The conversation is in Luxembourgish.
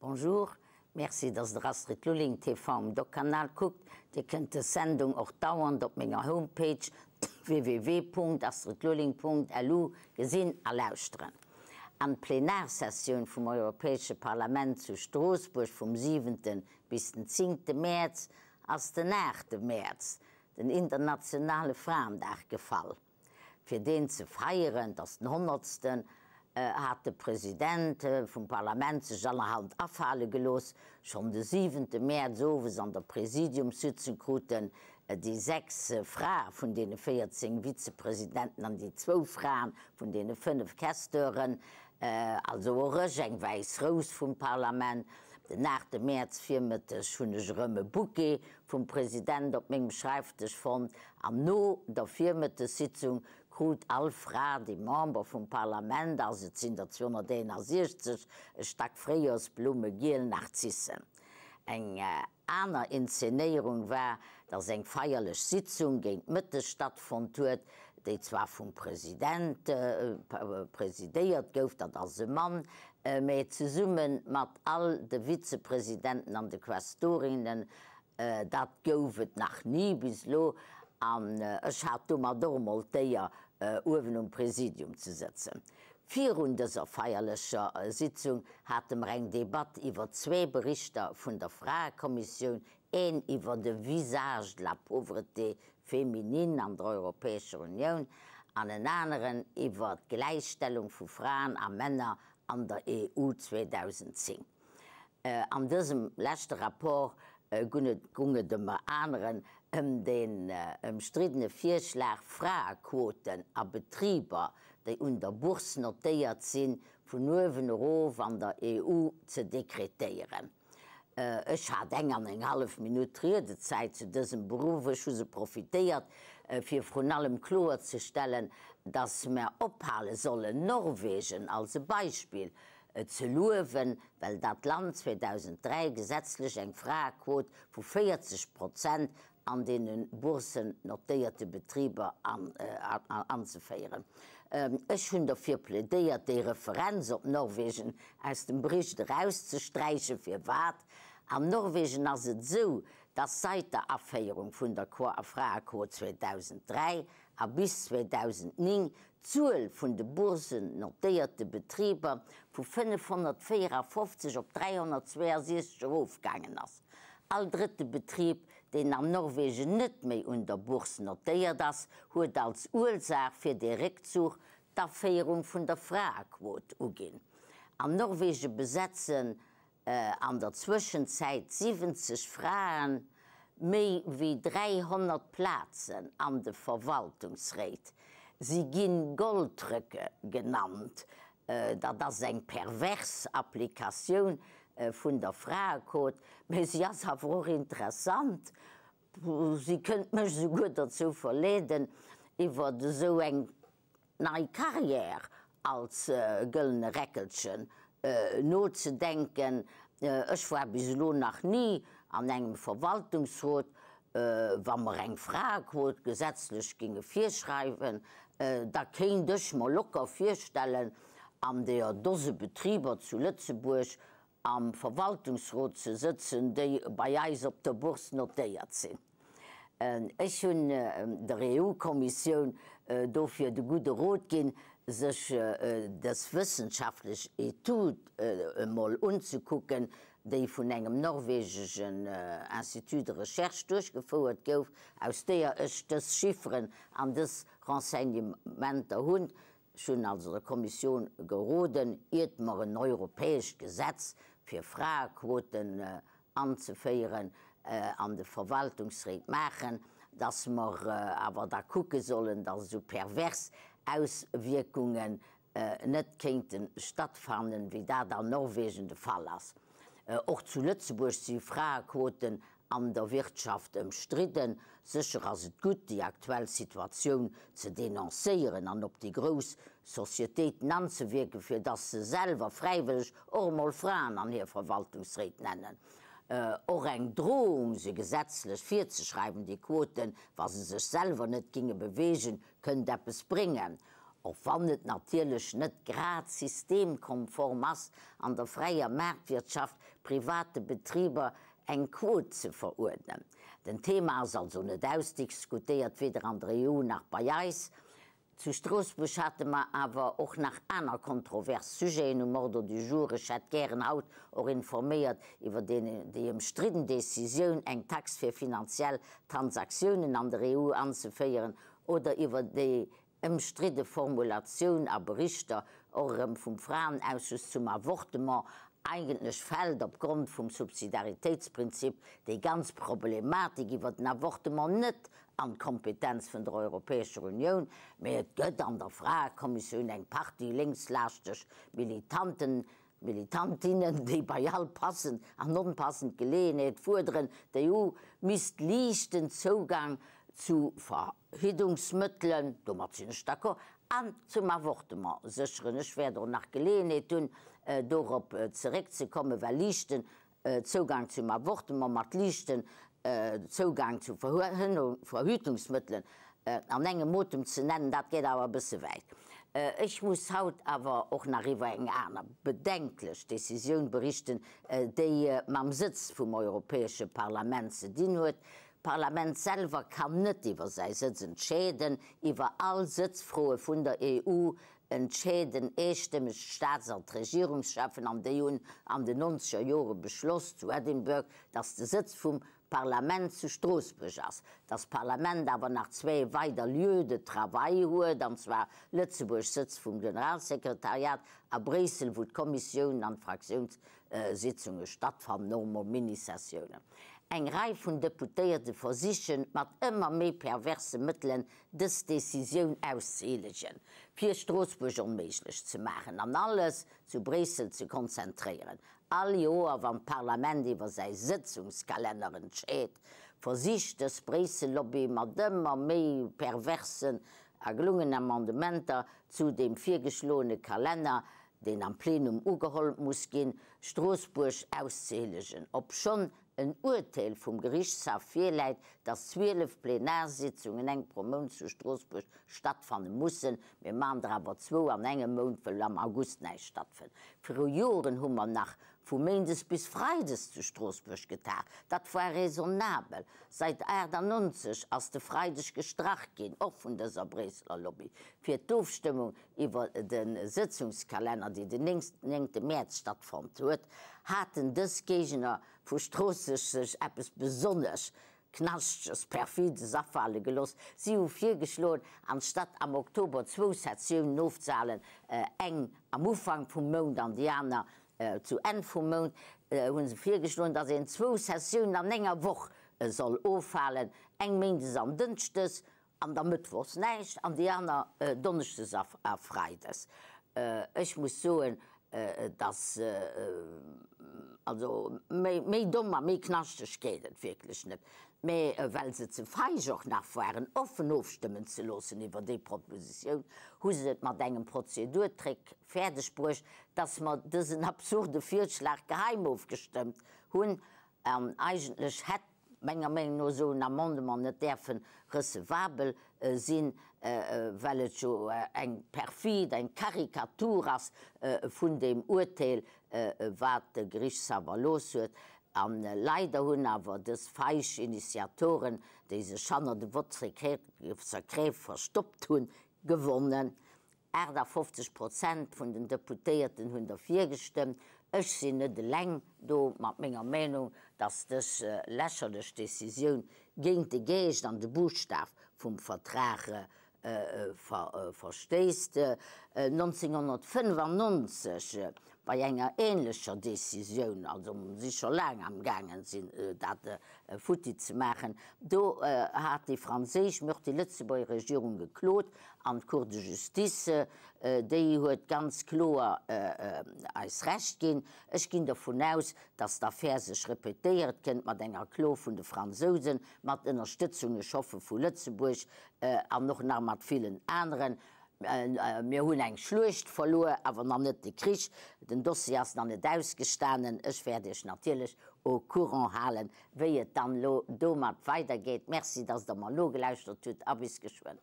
Bonjour, merci dass der Astrid Lulling TV um Doc-Kanal kuckt. Dir kënnt dës Sendung och dauernd op menger Homepage www.astridlulling.lu gesinn a lauschteren. An d'Plenarsessioun vum Europäesche Parlament zu Stroossbuerg vum siwente bis den zéngte Mäerz ass den aachte Mäerz, den internationale Fraendag, gefall. Fir deen ze feieren, et ass den honnertsten, hat de President vum Parlament sech allerhand afale gelooss. Schonn de siwente Mäerz owes an der Präsidiumssitzung kruten déi 6 Frae vun deene 14 Vizepresidenten an déi zwou Fraen vun deene 5 Questeuren, also och ech, eng wäiss Rous vum Parlament. Den aachte Mäerz Virmëtteg hunn ech erëm e Bouquet vum President op mengem Schreifdësch fonnt an no der Virmëttessitzung krut all Fra, déi Member vum Parlament ass, et sinn der 261, e Stack Fréijorsblumme, giel Narzissen. Eng aner Inzenéierung war, dass eng feierlech Sitzung géint Mëtteg stattfonnt huet, déi zwar vum President presidéiert gouf, dat ass e Mann, mä zesumme mat all de Vizepresidenten an de Questorinnen, Dat gouf et nach ni bis elo an ech hat domat och emol d'Éier, uewen um Präsidium ze sëtzen. Virun dëser feierlecher Sitzung hate mer eng Debatt iwwer zwee Berichter vun der Fraekommissioun, een iwwer de Visage de la pauvreté féminine an der Europäescher Unioun an en aneren iwwer d'Gläichstellung vu Fraen a Männer an der EU 2010. An dësem leschte Rapport gung et ëmmer aneren ëm den ëmstriddene Virschlag, Fraequoten a Betriber, déi un der Bourse notéiert sinn, vun uewen erof an der EU ze dekretéieren. Ech hat eng an eng hallef Minutt Riedezäit zu dësem Beruff. Ech hu se profitéiert, fir vrun allem kloerzestellen, dass mer ophale sollen, Norwegen als e Beispill ze luewen, well dat Land 2003 gesetzlech eng Fraequot vu 40 Prozent an deene boursennotéierte Betriber anzeféieren. Ech hunn derfir plädéiert, déi Referenz op Norwegen aus dem Bericht erauszesträichen. Firwat? An Norwegen ass et esou, dass sait der Aféierung vun der Fraequot 2003 a bis 2009 d'Zuel vun de boursennotéierte Betriber vu 554 op 362 erofgaangen ass. All drëtte Betrib, deen an Norwegen net méi un der Bourse notéiert ass, huet als Ursaach fir dee Réckzuch d'Aféierung vun der Fraequot uginn. An Norwege besetzen An der Zwëschenzäit 70 Fraen, méi wéi 300 Plazen an de Verwaltungsréit. Si ginn Goldröcke genannt. Dat ass eng pervers Applikatioun vun der Fraequot, mä si ass awer och interessant. Si kënnt mech esouguer derzou verleeden, iwwer esou eng nei Carrière als gëllene Räckelchen nozedenken. Ech war bis elo nach ni an engem Verwaltungsrot. Wa mer eng Fraequot gesetzlech géinge virschreiwen, da kéint ech mer locker virstellen, an deeër Dose Betriber zu Lëtzebuerg am Verwaltungsrot ze sëtzen, déi bei eis op der Bourse notéiert sinn. Ech hunn der EU-Kommissioun dofir de gudde Rot ginn, sech dës wëssenschaftlech Etüd emol unzekucken, déi vun engem norwegegen Institut de recherche duerchgefouert gouf, aus deeër ech dës Chifferen an dës Renseignementer hunn. Ech hunn also der Kommissioun geroden, iert mer en europäescht Gesetz fir Fraequoten anzeféieren an de Verwaltungsréit maachen, dass mer awer da kucke sollen, dass esou pervers Auswierkungen net kéinte stattfannen, wéi dat an Norwegen de Fall ass. Och zu Lëtzebuerg si Fraequoten an der Wirtschaft ëmstridden. Sécher ass et gutt, déi aktuell Situatioun ze denoncéieren an op déi grouss Societéiten anzewierken, fir dass se selwer fräiwëlleg och emol Fraen an hir Verwaltungsréit nennen. Och eng Drohung, se gesetzlech virzeschreiwen, déi Quoten, wa se sech selwer net ginge beweegen, kënnt eppes bréngen. Och wann et natierlech net grad systemkonform ass, an der fräier Maartwirtschaft private Betriber eng Quot ze veruerdnen. Den Thema ass also net ausdiskutéiert, weder an der EU nach bei eis. Zu Stroossbuerg hate mer awer och nach aner kontrovers Sujeten um Ordre du jour. Ech hätt gären haut och informéiert iwwer déi ëmstridden Decisioun, eng Tax fir finanziell Transaktiounen an der EU anzeféieren oder iwwer déi ëmstridde Formulatioun a Berichter, och erëm vum Fraenausschuss, zum Avortement. Eigentlech fält opgrond vum Subsidiaritéitsprinzip déi ganz Problematik iwwer den Avortement net an d'Kompetenz vun der Europäescher Unioun, mee et gëtt an der Fraekommissioun eng Partie lénkslaaschteg Militanten, Militantinnen, déi bei all passend an onpassend Geleeënheet fuerderen, d'EU misst liichten Zougang zu Verhütungsmëttelen, domat sinn ech d'accord, an zum Avortement sécheren. Ech wäert och nach Geleeënheet hunn, dorop zeréckzekommen, well liichten Zougang zum Avortement mat liichten Zougang zu Verhütungsmëttelen an engem Otem ze nennen, dat geet awer e bësse wäit. Ech muss haut awer och nach iwwer eng aner bedenklech Decisioun berichten, déi mam Sëtz vum Europäesche Parlament ze dinn huet. D'Parlament selwer kann net iwwer säi Sëtz entscheeden. Iwwer all Sëtzfroe vun der EU entscheeden eestëmmeg d'Staats an d'Regierungscheffen, an déi hunn an den nonzeger Jore beschloss zu Edinburgh, datt de Sëtz vum Parlament zu Stroossbuerg ass, datt d'Parlament awer nach zwee weider Lieux de travail huet, an zwar Lëtzebuerg, Sëtz vum Generalsekretariat, a Bréissel, wou d'Kommissiounen an d'Fraktiounssitzunge stattfannen, och emol Minisessiounen. Eng Rei vun Deputéierte versichen mat ëmmer méi perverse Mëttelen dës Decisioun auszehielegen, fir Stroossbuerg onméiglech ze maachen an alles zu Bréissel ze konzentréieren. All Joer, wann d'Parlament iwwer säi Sëtzungskalenner entscheet, versicht dës Bréissel-Lobby mat ëmmer méi perversen a gelungen Amendementer zu deem virgeschloene Kalenner, deen am Plenum ugeholl muss ginn, Stroossbuerg auszehielegen, obschonn en Urteel vum Gerichtshaff virläit, datt 12 Plenarsitzungen, eng pro Mount, zu Stroossbuerg stattfanne mussen. Mir maachen der awer zwou an engem Mount, wëll am August näischt stattfënnt. Viru Joren hu mer nach vu méindes bis freides zu Stroossbuerg getagt. Dat war raisonnabel. Seit 98 ass de Freideg gestrach ginn, och vun dëser Bréisseler Lobby, fir d'Ofstëmmung Iwwer de Sëtzungskalenner, déi den néngte Mäerz stattfonnt huet, haten dës Géigner vu Stroosseg sech eppes besonnesch Knaschteges, Perfides afale gelooss. Si hu virgeschloen, anstatt am Oktober zwou Sessiounen ofzehalen, eng am Ufank vum Mount an déi aner zu Enn vum Mount, hu se virgeschloen, datt een zwou Sessiounen an enger Woch soll ofhalen, eng méindes an dënschdes An da mëttwochs näischt an déi aner donneschdes a freides. Ech muss soen, dass, also méi domm a méi knaschteg geet et wierklech net. Mä well se ze feig och nach waren, offen ofstëmmen ze loossen iwwer déi Propositioun, hu se et mat engem Prozedurtrick fäerdeg bruecht, dass mer dësen absurde Virschlag geheim ofgestëmmt hunn. An eigentlech hätt menger Meenung no esou en Amendement net däerfe recevabel sinn, well et jo eng perfid, eng Karikatur ass vun deem Urteel, wat de Gerichtshaff erlooss huet. A leider hunn awer dës feig Initiatoren, déi sech hanner de Vote secret verstoppt hunn, gewonnen. 58 Prozent vun den Deputéierten hunn derfir gestëmmt. Ech sinn net eleng do mat menger Meenung, datt dës lächerlech Decisioun géint de Geescht an de Buschtaf vum Vertrag verstéisst. 1995 bei enger ähnlecher Decisioun, also si scho laang am gaangen sinn dat futti ze maachen, do hat déi franséisch, mee och déi lëtzebuerger Regierung geklot an d'Cour de justice, déi huet ganz kloer eis Recht ginn. Ech ginn dervun aus, datt d'Affär sech repetéiert kënnt mat enger Klo vun de Fransousen, mat Ënnerstëtzung, ech hoffe vu Lëtzebuerg an och nach mat villen aneren. Mir hunn eng Schluecht verluer, awer nach net de Krich. Den Dossier ass nach net ausgestanen. Ech wäert Iech natierlech au courant halen, wéi et dann elo domat weidergeet. Merci, dass Der mer nogelauschtert hutt a bis geschwënn.